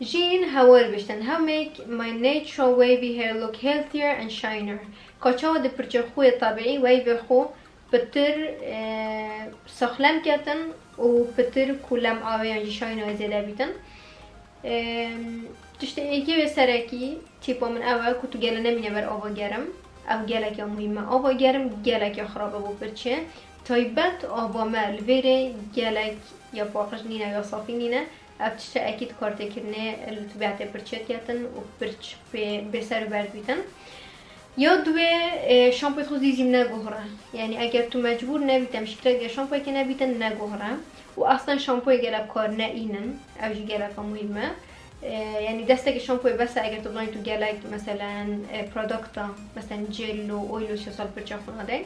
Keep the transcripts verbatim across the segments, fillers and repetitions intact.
Jin hewar biştin, how make my natural wavy hair look healthier and shiner? Ka çawa di pirçe xwe yê tabiî wavê xwe pitir, e, saxlem ketin û pitir ku lemawê yan jî şayina zêde bîtin. E, tiştê êkê wê serekî tîpa min ew e ku tu gele nemîne ber ava germ. Ew gelek ya muhîm e. Ava germ gelek ya xirab e bo pirçe. Taybet ava me li vê rê gelek ya paqij nîne ya safî nîne. Ev tişt e ekîd kartêkirinê li tibîetê pirçê diketin û pirç pê bêser û ber dibîtin. Ya duê, e, şampoyê xwe zî zî neguhire. Yanî eger tu mecbûr nebî te mişkilek ya şampoyekê nebîtin neguhire. Û aslen şampoyê gelek kar ne înin. Ew jî geleka muhîm e. E, yanî destekê şampoyê bes e eger tu bizanî tu gelek, meselen, e, produkta, meselen, cil û oil û şeşal pirça xwe nadey.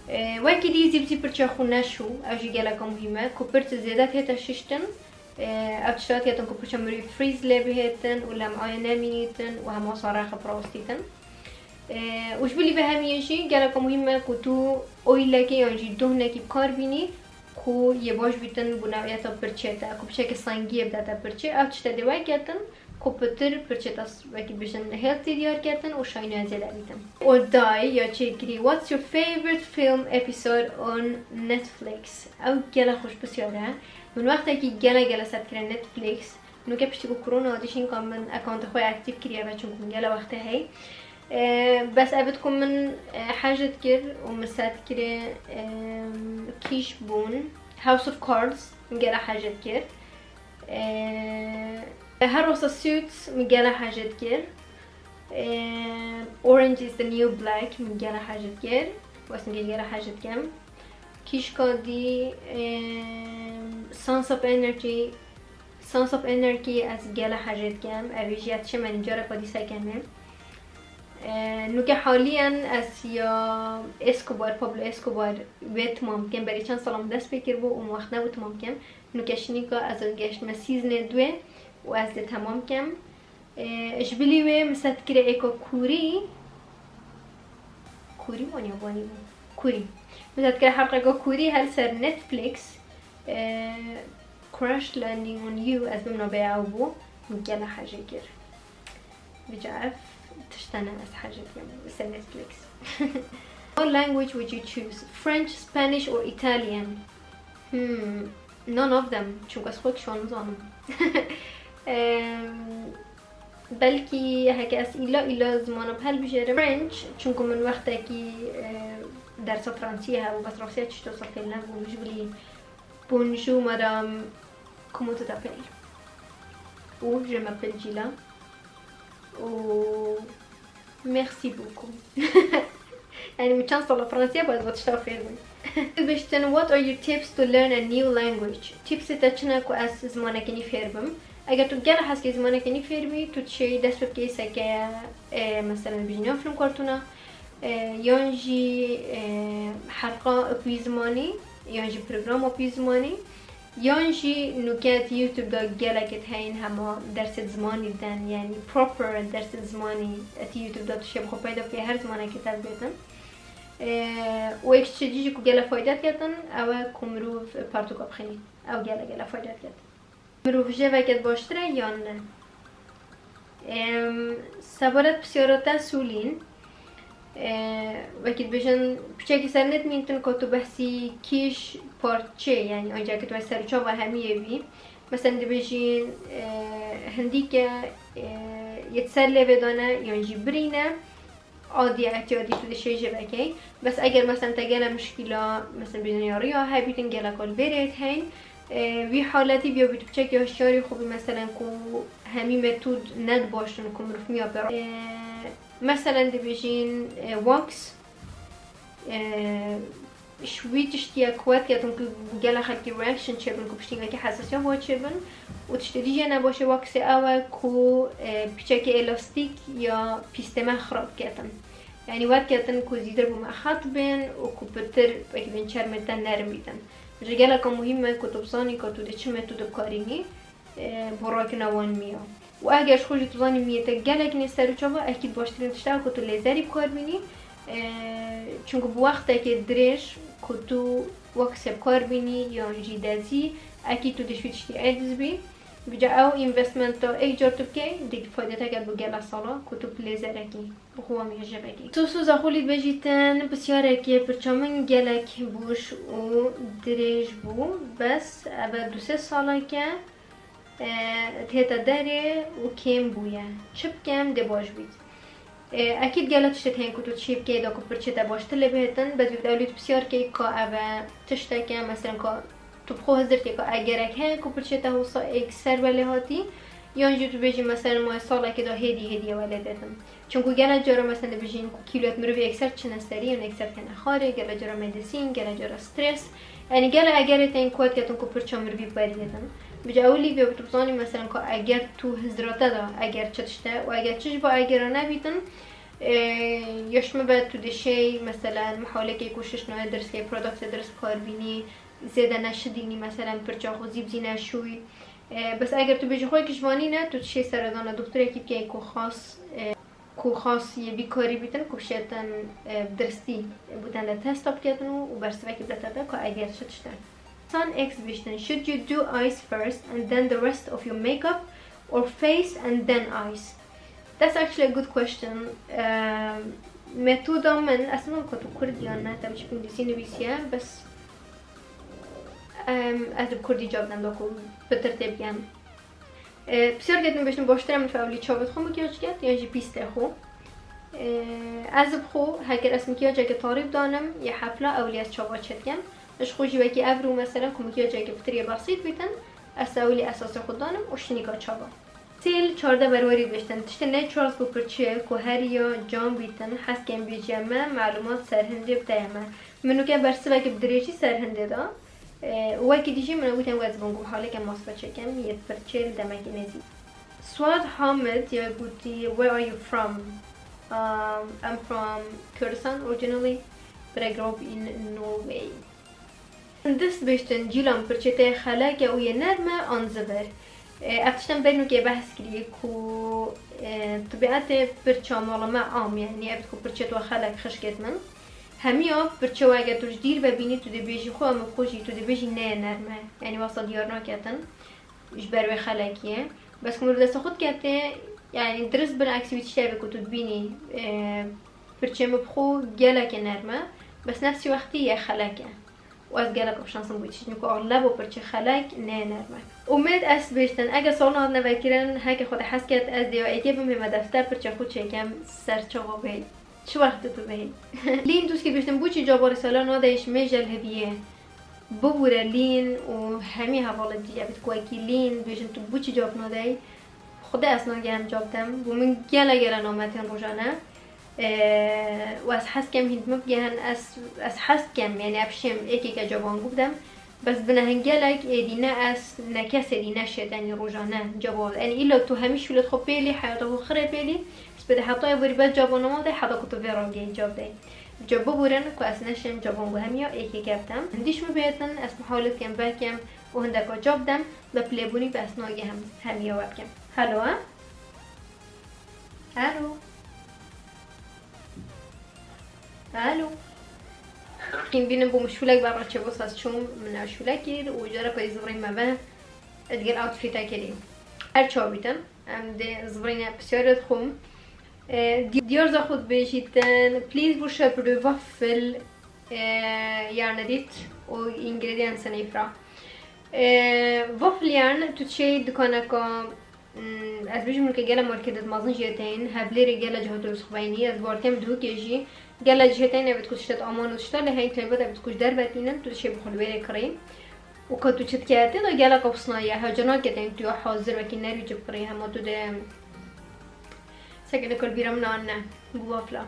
E, wekî dî zî bi zî pirça xwe neşû, ew jî geleka muhîm e. Ku pirç zêde tête şiştin, e, ev tişta diketin ku pirça mirî freeze lê bihêtin û lem'ayê nemînîtin û hema sarexe pirawistîtin. E, û ji bilî vê hemiyê jî geleka muhîm e ku tu oilekê yan jî dohnekî bi kar bînî ku yê baş bîtin bo new'iyeta pirçê te, ku piçekê sengiyê bidete pirçê. Ev tişte dê wek ketin ku pitir pirçê te s-, wekî bijin healthy diyar ketin û şayînaya zêde bîtin. Oday ya çêkirî, what's your favorite film episode on Netflix? Ew gelek xweş pisyar e. Min wextekî gelek gelek ser dikire Netflix. Nuke piştî ku korona hatî şînka min accountê xwe aktîf kiriye ve çunku min gelek wextê hey. E, bes ev ku min, e, hej dikir û min ser dikirê, e, kîş bûn. House of Cards min gelek hej dikir. E, her wesa Suits min gelek hej dikir. E, Orange is the New Black min gelek hej dikir. Wes min gelek hej dikim. Kîşka dî, e, Sons of Anarchy, Sons of Anarchy ez gelek hej dikim. Ev jî ez çi menim careka dî sekeme. E, nuke haliyen ez ya Escobar, Pablo Escobar wê timam dikim. Berî çend sala min dest pê kiribû û min wext nebû timam bikim. Nuke şinîka ez ê geştime sîzonê duê û ez dê temam kem. E, ji bilî wê min ser dikire êka kûrî. Kûrî wan ya banî bû? Kûrî. Min ser dikire herqeka kûrî her ser Netflix. E, Crash Landing on You, ez bimna bê ew bû. Min gelek hej kir. Vêca ev tiştene ez hej dikim li ser Netflix. What language would you choose? French, Spanish or Italian? Hmm, none of them. Çunku ez xwe kişan nizanim. Em, belkî heke ez îla îla zimana bi hev bigêrim. French, çunku min wextekî, e, dersa Fransiyê hebû, bes rastî tişta wisa fêr nebûm, ji bilî Bonjour madame, comment tu t'appelles? Ou je m'appelle Gila. Ou merci beaucoup. Yani min çend sala Fransî hebû, ez va tişta fêr bûm. Biştin, what are your tips to learn a new language? Tipsê te çi ne ku ez zimanekî nî fêr bim? Eger tu gelek hez dikî zimanekî nî fêr bî, tu dişêyî dest pê bikî seke, e, mesela dibêjin ya film kartûna, e, yan jî, e, herqa bi wî zimanî, yan jî programa bi wî zimanî, yan jî nuke di YouTube de gelekê heyîn hema dersê zimanî den, yani proper dersê zimanî di YouTube de tu şê bi xwe peyda bikî her zimanekê tev bêtin. E, û yek ji çi jî ku gelek fayde diketin, ew e ku mirov pertûka bixwînî. Ew gelek gelek fayde diketin. Mirov jêveke di baştir e yan ne? Em, sebaret pisyara te Sûlîn, e, wekî dibêjin piçekî ser nedimîntin ku tu behsî kîş parçê, yani ancak tu ser çava hemiyê bî. Mesela dibêjin, e, hindîke, e, yê di ser lêvê de ne, yan jî birîne. Adî etiyadî tu dişê jê vekey. Bes eger mesela te gele mişkîla, mesela bîniyariya hebîtin gelek li vê rê heyn, e, wî haletî biya bî tu piçekî hişyarî xwe bî, mesela ku hemî metod ned baş in ku mirov miya pê. E, mesela dibêjin, e, wax, e, Ji wî tiştî ye ku wet ketin ku gelek xelkî reaction çêbin, ku piştî wekî hesasiya bo çêbin û tiştê dî jê nebaş e, waxê ew e ku, e, piçekê elastîk ya pîstê me xirab ketin. Yanî wet ketin ku zîdir bo me xet bin û ku pitir wekî bên çermê te nerm bîtin. Ji geleka muhîm e ku tu bizanî ku tu dê çi metode bikarînî. E, bo rakirina wan miya. Û eger ji xwe jî tu zanî miyê te gelek nê ser û çava, ekîd baştirîn tişt e ku tu lêzerî bi kar bînî. E, çunku bi wextekê dirêj ku tu waxê bi kar bînî yan jî dezî, ekîd tu dê ji wî tiştî êciz bî. Bica ew investmenta êk car tu bikey, dê faydeteke bo gela sala ku tu bi lêzerekî, bi xwe mîrjevekî. Sosoza xwe lî bêjîtin, pisyareke pirça min gelek boş û dirêj bû, bes eve du sê saleke, e, tête derê û kêm bûye. Çi bikem dê baş bît? E, ekîd gelek tiştê hene ku tu çê bikey da ku pirçê te baştir lê bihêtin, bes wî ewlî tu pisyar key ka eve tişteke, meselen ka tu bi xwe hizir key ka egerek heye ku pirçê te hosa êk ser be lê hatî, yan jî tu bêjî meselen ma salekê da hêdî hêdî ew ê lê bihêtin. Çunku gelek cara meselen dibêjin ku kîloyet mirovî êkser çine serî, yan êkser têne xarê, gelek cara medisîn, gelek cara stres. Yanî gelek egerê tên ku diketin ku pirça mirovî periyêtin. Bica ewilî bê tu bizanî meselen ku eger tu hizira te da eger çi tişte û eger çi ji bo egera nebîtin, e, ya ji min be tu dê şey meselen mihawlekê ku şiş nayê dirist key, produktê dirist bi kar bînî, zêde neşidînî meselen pirça xwe zî bizî neşûyî. E, bes eger tu bêjî xwe yekî ji vanî ne, tu dişê seredana doktorekî bikey ku xas, e, ku xas yê vî karî bîtin, ku bişêtin, e, bi diristî bûten de testa biketin û, û bersivekî bidete te ka eger çi tişt e. San X bêjtin, should you do eyes first and then the rest of your makeup or face and then eyes? That's actually a good question. Ehm, metoda min, ez nizanim ka tu kurd yan ne, te bi çi pênûsî nivîsiye, bes, ehm, ez ê bi kurdî cevab dem da ku pitir têbigenim. E, pisyar ketin bêjin, baştir e min ewlî çavê xwe mikyaj ket yan jî pîstê xwe? E, ez bi xwe, heger ez mikyajeke tarî bidanim yê hefla, ewlî ez çava çêdikem. Ji xwe jî wekî evro mesela ku mikyajeke pitir yê besît bîtin, ez ewlî esasê xwe danim û şinîka çava. Sêl çardeh berwerî bêjtin, tiştê ne çar ku pirçe ku her ya cam bîtin, hes kem bêje me, melûmat ser hindê bi te ye me. Min nûke bersiveke bi dirêjî ser hindê da. E, wekî dî jî min gotiye, ez bûm ku haleke maspa çêkem, yê pirçê li demekî nêzîk. Suad Hamid ya gotî, where are you from? Um, I'm from Kurdistan originally, but I grew up in Norway. Hindis bêjtin, cîlan pirçê te xelek e û yê nerm e an zivir? E, ev tiştan ber nûkê behs kiriye ku, e, tibîetê pirça mala me am e, yanî ev ku pirçê tu xelek xişkêt min. Hemiya pirçe weke tu ji dîr ve bînî, tu dê bêjî xwe, em bi xwe jî tu dê bêjî neyê nerm e. Yanî wesa diyar naketin ji ber wê xelekiyê. Bes ku mirov desta xwe dikete, yanî dirist bin eksî wî tiştê ku tu dibînî, e, pirçê min bi xwe gelekê nerm e. Bes nefsî wextî yê xelek e. Û ez gelek bi şansım bû çi, çunku axlebo pirçe xelek neyê nerm e. Umêd ez bêjtin, eger salon hatine vekirin, heke xwe de hez ket, ez dê ya êkê bim hême defter pirçe xwe çêkem ser çava bê. Çi wextê tu bêyî? Lîn dûskî bêjtin, bû çi caba rîsala nadeyî ji mêj el heviyê? Bibûre Lîn û hemî hevalê dî, ev ku wekî Lîn bêjin, tu bû çi cab nadeyî? Xwedê ez nagehem cab dem. Bo min gele gele nametên rojane. Ee, û ez hez kem hîn min bigehin, ez, ez hez kem, yanî ev şêm êkeke caban gû bidem. Bes bi nehin gelek êdî ne ez, ne kes êdî neşêt, yanî rojane caba. Yanî îlo tu hemî şûlet xwe pêlî, heyata xwe xirê pêlî, spêde heta êvarî ber caba namade, heta ku tu vê rageyî cab dey. Ca bibûrin ku ez neşêm caban ku hemiya êkê keftem. Hindî ji min bihêtin, ez mihawle dikim vekem û hindeka cab dem, be pilêbûnî be ez nagehim hemiya we bikim. Hello, e? Hello. Hello. Qîm bînin bo min şûlek berra çêbû, saz çûm, min ew şûlek kir û cara perî zivrî me ve. Digel outfit-a kirî. Her çawa bîtin, em dê zivrîne pisyarê dixwim. E, di-, diyar za xwe dibêjîtin, please worship the waffle, e, yarn edit û ingredients in ifra. E, waffle yarn tu çê dukaneka Hmm, ez bêjim ke gele marketê mezin jî tên, Hevlêrê gele cihat û xweyinî, ez bar kem Duhokê jî gele cihê tên, ev ku tiştet aman û tişta lê heyî taybet ev ku ji derve tînin, tu dişê bi xwe li wêrê kirî. Û ka tu çi diketê de gele qewsnaye, hewce naketên tu ya hazir wekî nerî ci kirî, hema tu de seke nikol bîra min anne, bu wafla.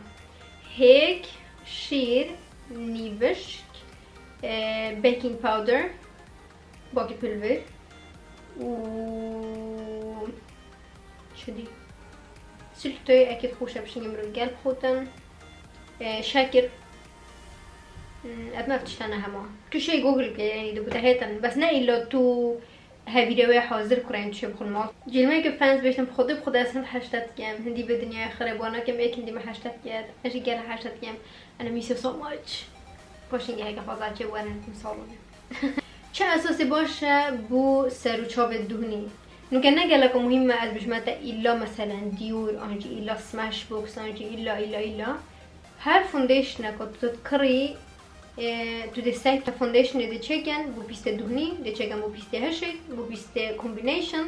Hêk, şîr, nîvişk, e, baking powder, Bakî pilvêr û çi dî? Siltoy ekîd xweş e, pişingê mirov gel bixotin. E, şekir. Hmm, ev me ev tiştane hema. Tu şey Google ke, yanî dibû te hêtin. Bes ne îlla tu hevîrê wê hazir kurên tu şey bixwin mal. Cîlmeyeke fans bêjtin bi xwedê bi xwedê ez hind heşta dikem. Hindî bi dinyaya xirê bû nakem, êk hindî me heşta diket. Ez jî gel heşta dikem. And I miss you so much. Paşingeheke xweza çê werin tim salonê. Çi esasê baş e bo ser û çavê duhnî? Nûke ne geleka muhîm e ez bijime te îlla meselen Dior, an jî îlla Smashbox, an jî îlla, îlla, îlla. Her foundation-eka tu dikirî, e, tu dê seke foundation-ê dê çêken, bo pîstê duhnî, dê çêken bo pîstê hişik, bo pîstê combination.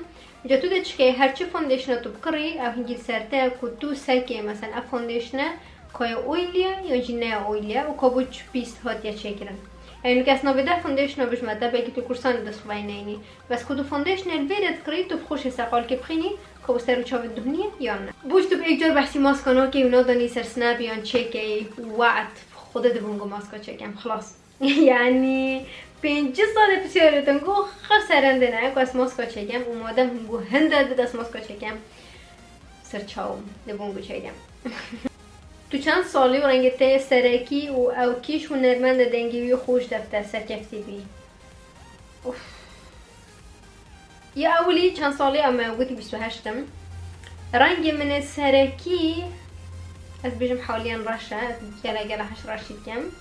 Ca tu dê çikey her çi foundation-a tu bikirî, ev hingî li ser te ye ku tu sekê, meselen ev foundation-e, ka ya oily ye, yan jî ne ya oily ye, û ka bo çi pîst hatiye çêkirin. Yani kes navê de foundation-a bijime te, belkî tu kursan li dest xwe neyînî. Bes ku tu foundation-ê li vê re dikirî, tu bi xwe şê seqalkê bixînî, ka bo ser û çavê duhnî ye yan ne. Bo ji tu bi êk car behsî maska nakey û nadanî ser snap yan çêkey, we'd, bi Xwedê dibûm ku maska çêkem, xilas. Yani pêncî sal e pisyarê te ku xir serendê ne, ku ez maska çêkem û madem hûn ku hin der bit ez maska çêkem, ser çaw dibûm ku çêkem. Tu çend salî û rengê te yê serekî û ew kîş hunermenda dengê wî xweş defte serkeftî bî? Uf. Ya ewilî çend salî em e, gotî bîst û heşt im. Rengê min ê serekî, ez bêjim haliyen reş e, ez gele gele heş reşî dikim.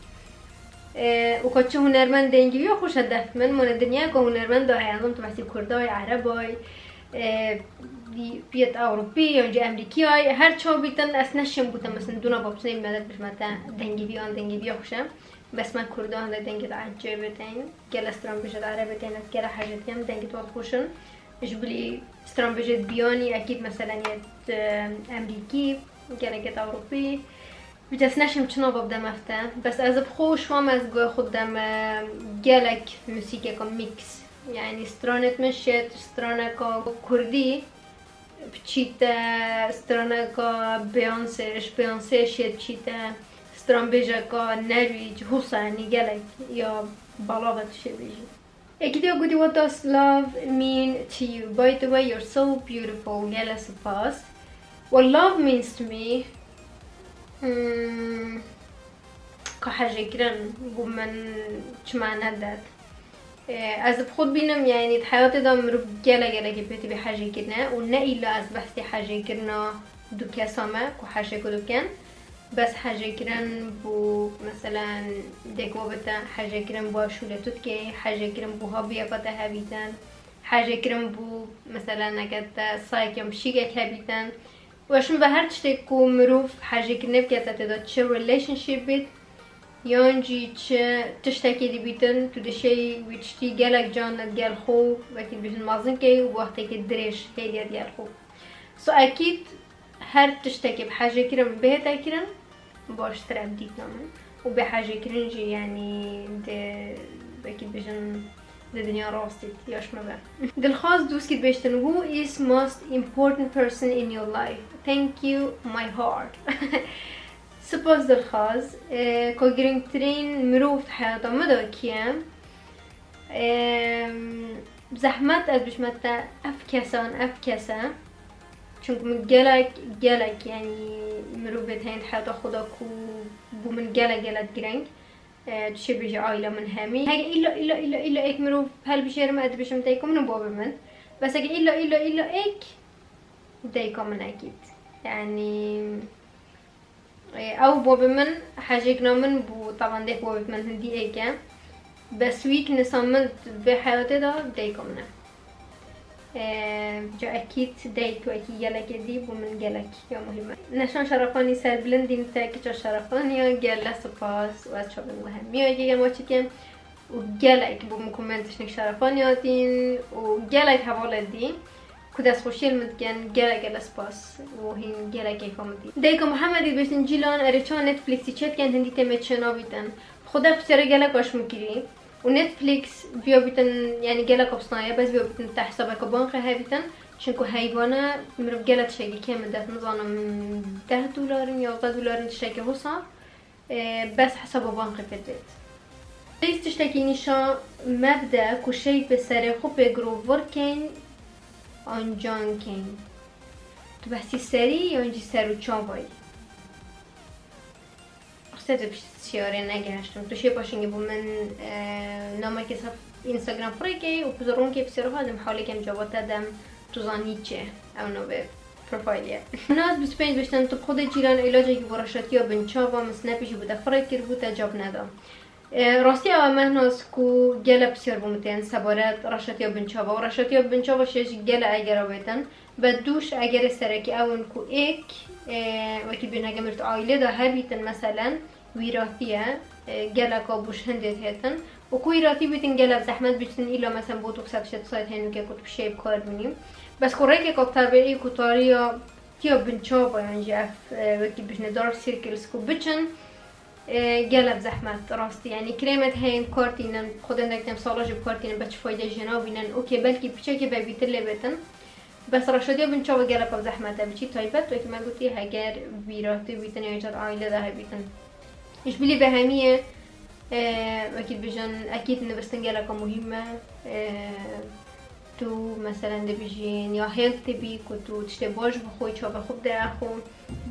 Ee, û ka çi hunermend dengî wî xweş e def min, mane dinya ku hunermenda heye, anzim tu behsî Kurday, Erebay, ee, biyet Ewropî, yan jî Emrîkiyay, her çaw bîtin, ez neşim gote, mesela dûna bapsinê medet bişmete dengî vî an dengî vî xweş e. Bes me Kurdan de dengê te ecêb tên. Gele stranbêje de Erebê tên, ez gele hejê dikim, dengê te xweş in. Ji bilî stranbêjê biyanî, ekîd meselen yê, e, Emrîkî, gelekê te Ewropî. Bi kes neşim çi nava bidem efte. Bes ez bi xwe şwam ez guhê xwe didem, e, gelek musîkeka mîks. Yani stranêt min şêt, straneka Kurdî. Biçîte straneka Beyoncé, ji Beyoncé şêt biçîte stranbêjeka Nerwîc, Husa, yanî gelek ya balav e tu şê bêjî. Ekîdiya gotî, what does love mean to you? By the way, you're so beautiful. Gele spas. What love means to me? Hmm, ka hejêkirin bo min çi mane det. Ee, ez bi xwe dibînim, yani di heyatê de mirov gele gelekê pê tibî hejêkirine û ne îlla ez behsê hejêkirina du kesa me ku hejêko dikin. Bes hejêkirin bo, meselen, dêk we bite, hejêkirin bo şûlê tu dikê, hejêkirin bo habiyeka te hebîtin, hejêkirin bo, meselen, neke te sayek yan pişîkek hebîtin. Û ez şim ve her tiştê ku mirov hejêkirinê bike, te tê de çi relationship bît, yan jî çi tiştekê dibîtin, tu dişêy wî tiştî gelek can li gel xwe, wekî dibêjin mezin key û bi wextekê dirêj hêliye di gel xwe. So ekîd her tiştekê bi hejêkirin bihête kirin, baştir e bi dîtina min. Û bê hejêkirin jî, yanî di, wekî dibêjin, di dinya rastî ya ji min ve. Dilxwaz Dûskî dibêjtin, who is most important person in your life? Thank you, my heart. Spas Dilxwaz. E, ka girîngtirîn mirov di heyata min de kî ye? Em, zehmet ez bişme te ev kesan, ev kese. Çunku min gelek, gelek, yanî mirovê heyî di heyata xwe de ku bû min gelek, gelek gireng. E, tu çê bêjî aîla min hemî. Heke îlla, îlla, îlla, îlla êk mirov helbijêrim, ez dibêjim dayika min û babê min. Bes heke îlla, îlla, îlla êk dayika min ekîd. Yanî, e, ew babê min hejêkna min bû, taban dêk babê min hindî êk e. Bes wî ki nisa min vê heyatê de dayika min e. Ee, ca ekîd dayik wekî gelekê dî bû min gelek ya muhîm e. Neşan Şerefanî serbilindîn te kiça Şerefanî ya, gele spas û ez çavên we hemiya yê yema çikim û gelek bû min ku min tiştnek Şerefanî hatîn û gelek hevalê dî ku destxweşiyê li min dikin, gelek gelek spas û hîn gelek keyfa min dî. Dayika Muhemedî dibêjin Cîlan erê çawa Netflixî çêdikin hindî têmê çênabîtin. Bi xwe de pisyarê gelek baş min kirî. Û Netflix viya bîtin, yanî gelek opsnaye, bes viya bîtin te hesabeke bankê hebîtin. Çunku heyvane mirov gelek tiştekî kêm e, dest nizanim deh dolar in, yazdeh dolar in tiştekî hosa, e, bes hesaba bankê pê dibêt. Please tiştekî nîşa me bide ku şeypê serê xwe pê girovirkeyn an cankeyn. Tu behsî serî yan jî ser û çavayî? Qisê tu pişt siyarê negehiştim. Tu şê paşingî bû min, e, namekê sef Instagram firêkê û pizorûnkê pisêroxa dem hawlêkem cevata dem tu zanî çi. Ew navê profilê. Naz bîst pênc biştin tu bi xwe de Cîlan îlacekî bo reşatiya binçava min snapê jî bo te firêk kir bû te cav neda. E, rastî ew e mehnas ku gele pisyar bû min tên sebaret reşetiya binçava û reşetiya binçava şêş gele egera wêtin. Be dûş egerê serekî ew in ku êk, e, wekî bîn heke mirov aîlê de hebîtin, meselen, wîratî ye, e, geleka bû ji hindê dihêtin. Û ku wîratî bîtin gele bi zehmet bîtin, îla meselen botoksa tiştê sayt hênûke ku tu bi şêy bi kar bînî. Bes ku rêkeka tebeî ku tariya tiya binçava yan jî ev, e, wekî bîjne dark circles ku biçin, e, gele bi zehmet rastî. Yanî krêmet heyên bi kar tînin, xwedên dek dem sala jî bi kar tînin, be çi fayde jê nabînin. Okê, belkî piçekê vebîtir lê bêtin. Bes reşetiya binçava geleka bi zehmet e, bi çî taybet, wekî me gotî, heger wîratî bîtin, yan jî aîle de hebîtin. Ji bilî vehemiyê, e, wekî dibêjin, ekîd nivîstin geleka muhîm e. E, tu, meselen, dibêjin ya health tibî ku tu tiştê baş bixwî, çavê xwe bide xwe.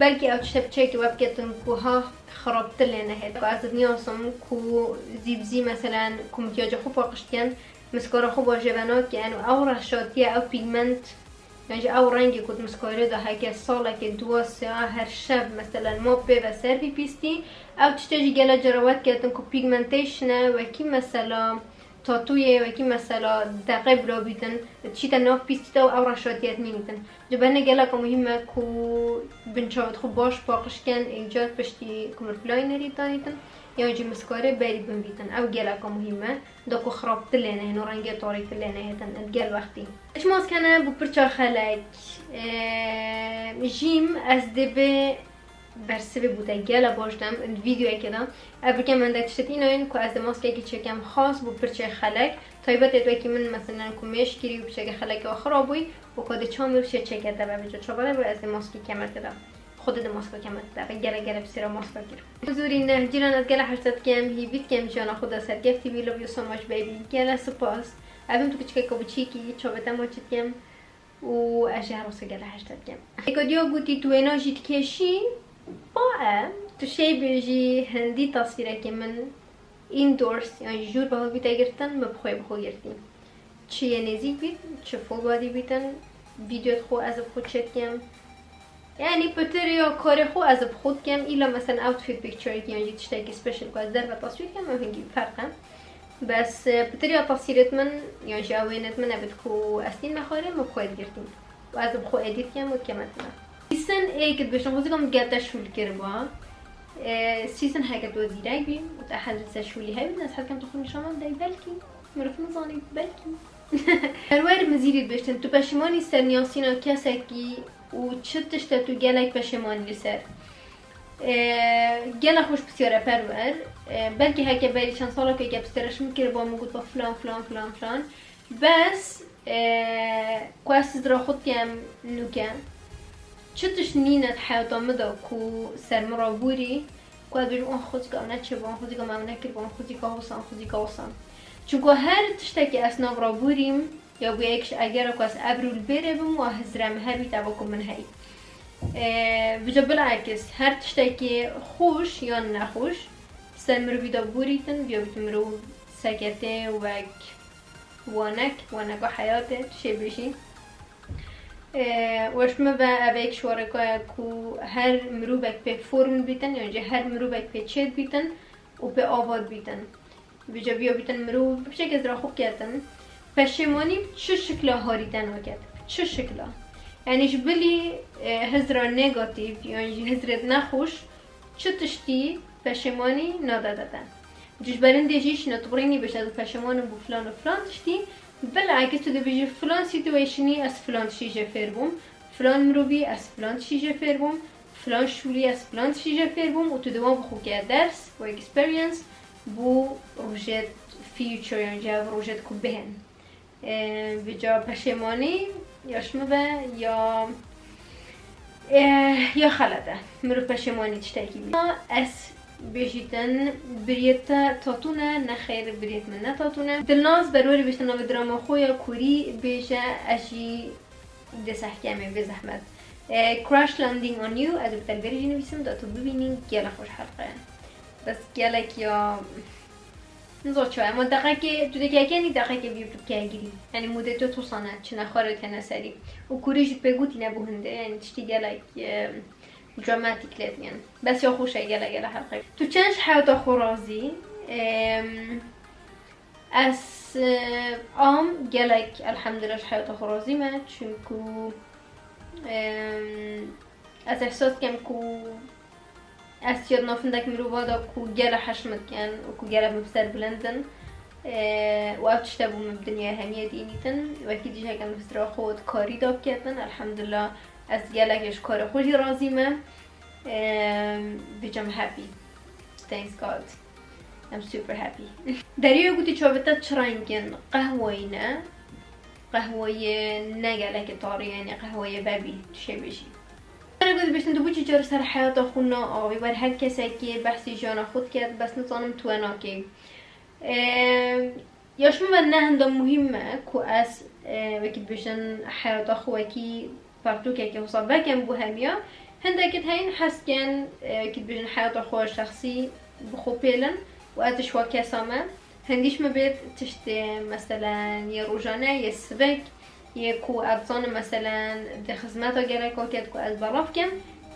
Belkî ew tiştê piçekî we biketin ku ha xirabtir lê nehêt. Ku ez diniyasim ku zî bi zî, meselen, ku mikyacê xwe paqij dikin, miskara xwe baş jê ve nakin û ew reşatiye, ew pîgment, yan jî ew rengê ku di miskarê de heke salekê, dua, sê, her şev, meselen, ma pê ve ser bî pîstî, ew tiştê jî gele cara we diketin ku pigmentation e, wekî mesela tatûyê, wekî mesela deqê bila bîtin, diçîte nav pîstî de û ew reşatiyê dimînîtin. Ji ber ne geleka muhîm e ku binçavê xwe baş paqij ken, êcar piştî ku mirov linerî danîtin, yan jî miskarê berî bin bîtin. Ew geleka muhîm e. Da ku xirabtir lê nehêtin û rengê tarîtir lê nehêtin, di gel wextî. Çi maske ne bû pirça xelek. Eee, jîm ez dê vê bersivê bû te gele baş dem di vîdeoyekê de. Ev rike min de tiştê tînayin ku ez dê maskekî çêkem xas bû pirçê xelek. Taybet ê wekî min, meselen, ku mêş kirî û piçeke xelekê xirab bûyî û ku dê çamê û şê çêke te be, vêca çavale be ez dê maskî kemerkê de. Xwedê de maska kemerkê de be, gele gele bi sêra maska kir. Zûrî ne, cîran ez gele hewsa dikem, hîvî dikem jiyana xwe de serkeftî bî, love you so much baby, gele spas. Evim tu kiçikeka biçîkî, çavê te maçî dikem û ez jî her wisa gele hewsa dikem. Êka diya gotî tu wêna jî dikêşî, ba e, tu şêy bêjî hindî tasvîrekê min indoors, yan jî jûr bi hev bîte girtin, min bi xwe bi xwe girtî. Çi yê nêzîk bît, çi full body bîtin, vîdeo xwe ez bi xwe çêdikim. Yanî pitir ya karê xwe ez bi xwe dikim, îla mesela outfit picture yan jî tiştekî special ku ez derve taswîr dikim, ew hingî ferq e. Bes, e, pitir ya taswîrêt min yan jî ewênêt min ebit ku ez tîn me xwarê, min bi xwe digirtîn. Û ez bi xwe edît dikim û dikeme tine. Season êk dibêjin, xwezîka min gel te şûl kiriba. E, season heke tu zîrek bî û te hez li ser şûlî hebî, ez hez dikim tu xwe nîşan man dey belkî. Mirov nizanî, belkî. Perwer Mizîrî dibêjtin, tu peşîmanî ser niyasîna kesekî û çi tişt e tu gelek peşîmanî li ser? E, gelek xweş pisyar e Perwer. E, belkî heke berî çend salekê ke pisyara ji min kiriba, min gotba filan, filan, filan, filan. Bes, e, ku ez siz re xwe dikem nûke. Çi tişt nîne di heyata min de ku ser min re bûrî, ku ez bêjim, "Oh, xwezîka ew neçêbû, xwezîka me ew nekiribû, xwezîka wisa, xwezîka wisa." Çunku her tiştekî ez nav re bûrîm, ya bû yek ji egera ku ez ebrû li bêrê bim û hizre min hebî teva ku min heyî. E, vêca bilakis, her tiştekî xweş yan nexweş ser mirovî de bûrîtin, biya bîtin mirov seketê wek wanek, waneka heyatê, tu şê bêjî. E, weş min ve ev yek ji wareka ye ku her mirovek pê form bîtin, yan jî her mirovek pê çêd bîtin û pê ava bîtin. Vêca biya bîtin mirov bi piçek ez ra xwe biketin. Peşêmanî bi çi şikla harî te naket? Bi çi şikla? Yanî ji bilî, e, hizra negatîf yan jî hizrêt nexweş çi tiştî peşêmanî nade te? Ji ber hindê jî şîne tu birînî bêje ez peşêman im bû filan û filan tiştî. Bilakis tu dibêjî filan situationî ez filan tiştî jê fêr bûm, filan mirovî ez filan tiştî jê fêr bûm, filan şûlî ez filan tiştî jê fêr bûm û tu dewam bi xwe ke ders û experience bo rojêt future yan jî ev rojêt ku bihên. E, vêca peşêmanî ya ji min ve ya, e, ya xelet e. Mirov peşêmanî tiştekî bî. Ez bêjîtin biriyê te tatû ne, nexêr biriyêt min ne tatû ne. Dilnaz Berwerî bêjte navê drama xwe ya kûrî bêje ez jî dê sehkemê bê zehmet. E, Crash Landing on You, ez ê bi te li berî jî nivîsim, da tu bibînî, gelek xweş helqe ye. Bes gelek ya, nizo çawa, ema deqekê, tu dê kekenî deqekê vî tu bikegirî. Yanî mûdê tu tosane, çi nexwarê têne serî. Û kûrî jî pê gotî nebû hindê, yanî tiştî gelek, e, dramatic lê dikin. Bes ya xweş e, gele gele helqe. Tu çend ji heyata xwe razî? Em, ez, e, am gelek elhamdülillah ji heyata xwe razî me, çunku, em, ez ehsas dikim ku ez çiya di nav hindek mirova de ku gele heş min dikin û ku gele min bi ser bilind in. E, û ev tişte bû min bi dinyaya hemiyê dînîtin. Wekî dî ji heke min bi sira xwe di karî de biketin. Elhamdülillah ez gelekê ji karê xwe jî razî me. Em, bêjim happy. Thanks God. I'm super happy. Derya gotî çavê te çi reng in? Qehweyî ne? Qehweyê ne gelekê tarî, yanî qehweyê bebî, tu şê bêjî. Derya gotî bêjtin, tu bû çi car ser heyata xwe na avî, wer her kesekê behsî jiyana xwe diket, bes nizanim tu we nakey. Em, Ya ji min ve ne henda muhîm e ku ez, e, wekî dibêjin heyata xwe wekî pertûkekê wisa vekem bo hemiya. Hindekî heyîn hez dikin, e, wekî dibêjin heyata xwe şexsî bi xwe pêlin û ez ji wa kesa me. Hindî ji min bêt tiştê, meselen, yê rojane, yê sivik, yê ku ez dizanim, meselen, di xizmeta geleka ket ku ez belav kim,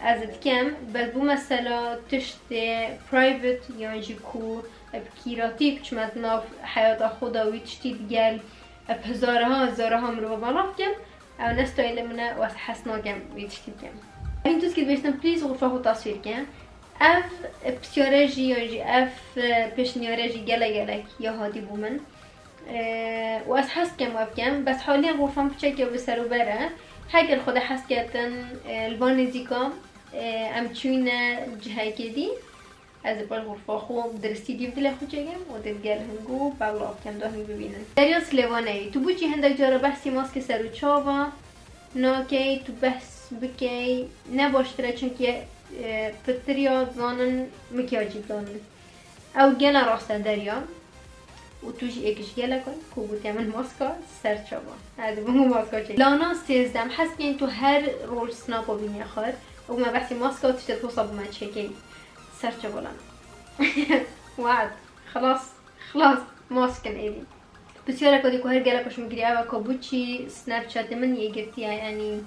ez dikim, bes bû mesela tiştê private yan jî ku bi kîratî biçime di nav heyata xwe de wî tiştî digel bi hezaraha, hezaraha mirova belav kim, ew ne stayîlê min e û ez hez nakim wî tiştî bikim. Hevîn tûskî dibêjtin, please xurfa xwe tasvîr ke. Ev pisyare jî, yan jî ev pêşniyare jî gelek gelek ya hatî bo min. Û ez hez dikim we bikim, bes halî xurfan piçekê bi ser û ber e. Heger Xwedê hez ketin, li van nêzîka, em çûyne cihekê dî. Ez ê paş xurfa xwe bi diristî dî bi dilê xwe çêkim û dê digel hingû belav bikim, da hing bibînin. Derya Silêwaneyî, tu bû çi hindek cara behsî maskê ser û çava nakey, tu behs bikey, ne baştir e, çunkî, e, pitir ya dizanin mikyajî dizanin. Ew gela rast e Derya. Û tu jî êk ji gelek in ku gotiye min maska ser çava. Hadi bû min maska çek. Lana sêzdeh, hez kên tu her roj snapa bîniye xwe. Û me behsî maska û tiştê posa bû me çêkey. Ser çava Lana. Wad. Xelas. Xelas. Maskin êdî. Pisyarek dî ku her gelek ji min girî ev e, ka bû çi Snapchatê min yê girtiye, yanî,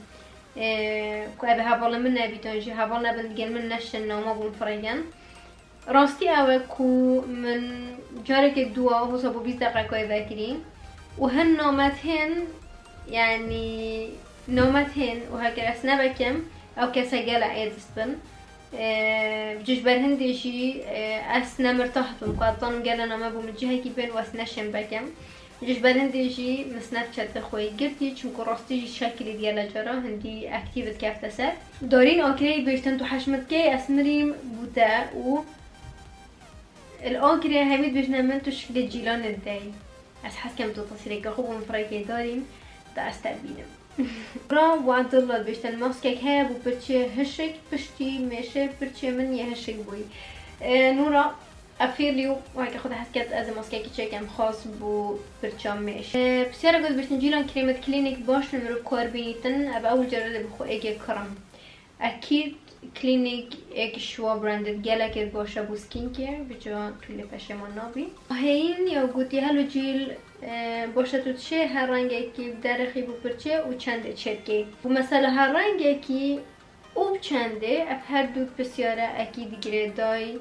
e, ku ev hevalê min nebîtin jî, heval nebin digel min neşin nama bûn firêgin. Rastî ew e ku min carekê dû a, hosa bo bîst deqeqayê vekirî û hin namet hên, yanî namet hên û heger ez nevekim, ew kese gele êdist bin. Ji ji ber hindê jî, e, ez ne mirtah bim, ku ez dizanim gele name bo min cihekî bên û ez neşêm vekim. Ji ji ber hindê jî min Snapchatê xwe yê girtî, çunku rastî jî şekilî digele cara hindî aktîv dikefte ser. Darîn Akireyî dibêjtin, tu heşmikeyê ez mirîm bo te û li Akirê hemî dibêjine min tu şikilê Cîlanê dideyî. Ez hez kem tu tesîreke xwe bo min firekê darîn, da ez te bînim. Ra Wadilla dibêjtin, maskek heye bo pirçê hişik, piştî mêşê pirçê min yê hişik bûyî. E, Nûra, I feel you, weke xwe de hez ket ez ê maskekî çêkem xas bo pirça mêş. E, pisyarek dibêjtin, Cîlan krêmê di klînîk baş e, mirov kar bînîtin, ev ewil cara de bi xwe êkê kirim. Ekîd Clinique êk ji wa branded gelekê baş e bo skincare, bi ca tu lê peşêman nabî. Heyîn ya gotî, Hello Cîl, e, baş e tu dişê her rengekî biderixî bo pirçê û çendê çêdikî. Bo mesela her rengekî û bi çendê, ev her du pisyare ekîd girêdayî.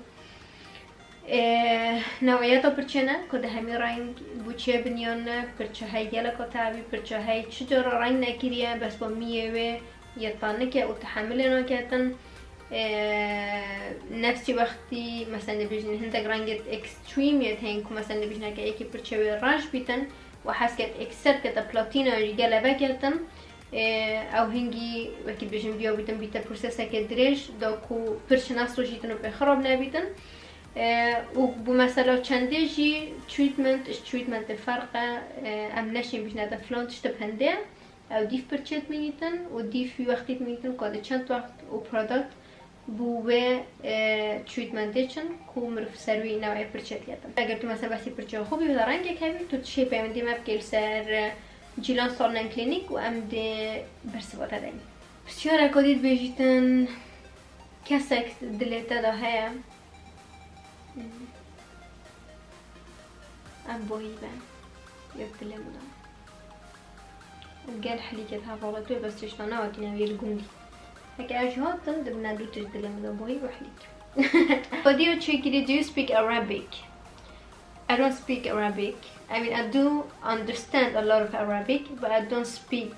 Ê, neweyeta pirçê ne, ku di hemî reng bo çê biniyan ne, pirça hey geleka tevî, pirça hey çi cara reng nekiriye, bes bo miyê wê yê tanik e û tehemilê naketin. Ê, nefsî wextî, mesela, dibêjin hindek rengê extreme yê heyîn ku, mesela, dibêjin heke êkê pirçê wê reş bîtin û hez ket êk ser kete platîna jî gele veketin. Ê, ew hingî, wekî dibêjin, biya bîtin bîte proseseke dirêj, da ku pirç nas rojîtin û pê xirab nebîtin. E, û bo mesela çendê jî treatment ji treatmentê ferq e, e, em neşên bîjne te filan tişt bi hindê, ew dîf pirçê dimînîtin û dîf wî wextî dimînîtin ku di çend wext û product bo wê, e, treatmentê çin ku mirov ser wî newê pirçê diketin. Eger tu mesela behsî pirçeya xwe bî, wela rengek hebî, tu dişê peywendî me bikê li ser, e, Cîlan Salon and Clinic û em dê bersiva te deyn. Pisyareka dî dibêjîtin, kesek dilê te de heye. Em bohî be. Yek dilê min e. Gel helîket hevala tu bes tiştana wekî neviyê li gundî. Heke ez jî hatim, dibine du tişt dilê min de bohî û helîk. Xwedî û çêkirî, do you speak Arabic? I don't speak Arabic. I mean, I do understand a lot of Arabic, but I don't speak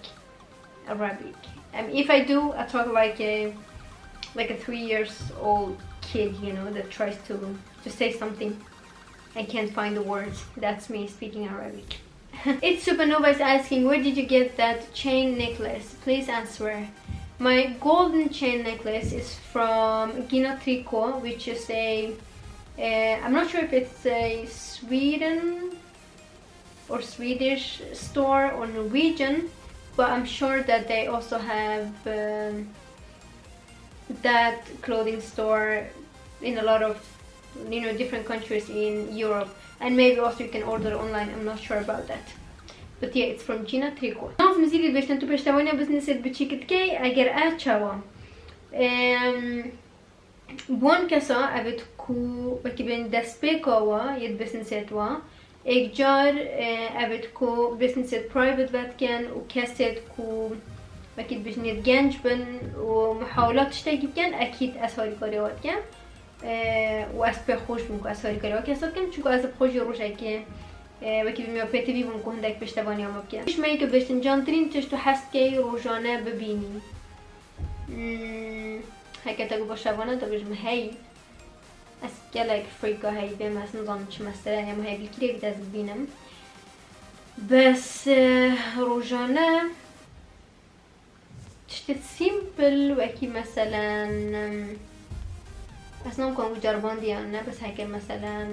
Arabic. I mean, if I do, I talk like a like a three years old kid, you know, that tries to to say something and can't find the words. That's me speaking Arabic. It's Supernova is asking, where did you get that chain necklace? Please answer. My golden chain necklace is from Gina Tricot, which is a, uh, I'm not sure if it's a Sweden or Swedish store or Norwegian, but I'm sure that they also have um, that clothing store in a lot of, you know, different countries in Europe, and maybe also you can order online. I'm not sure about that, but yeah, it's from Gina Tricot. Naz Mizî dibêjtin, tu pêştevaniya biznesê biçîk dikey, eger e, çawa? Em, Wan kesa evêt ku wekî bên destpêka wa yê biznesêt wa, êkcar, e, evêt ku biznesêt private vedikin û kesêt ku wekî dibêjin yêt genc bin û muhawila tiştekî bikin, ekîd ez harîkarê wa dikim. E, û ez pê xweş bûm ku ez harîkarê wa kesa dikim, çunku ez bi xwe jî rojekê, e, wekî bîm ya pêtivî bûm ku hindek pêştevaniya me bikin. Ji me yê ku bêjtin cantirîn tişt tu hez dikey rojane bibînî. Hmm, heke te got şevane, te bêjim hey. Ez gelek freaka hey bêm, ez nizanim çi mesele ye, hema hevî kirê bît ez bibînim. Bes, eh, rojane tiştê simple, wekî meselen, em, ez nakim ku ceribandî yan ne, bes heke meselen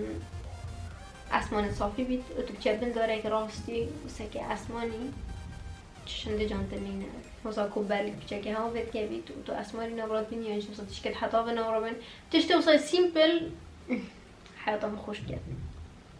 esmanê safî bît û tu biçe bin darek rastî, wisa ke esmanî, çi şindê cantir nîne. Wisa ku belk piçekê hewa vêt kevît û tu esmanî nav radibînî, yan jî wisa tişkil heta ve nav rabin. Tiştê wisa simple heyata min xweş dike.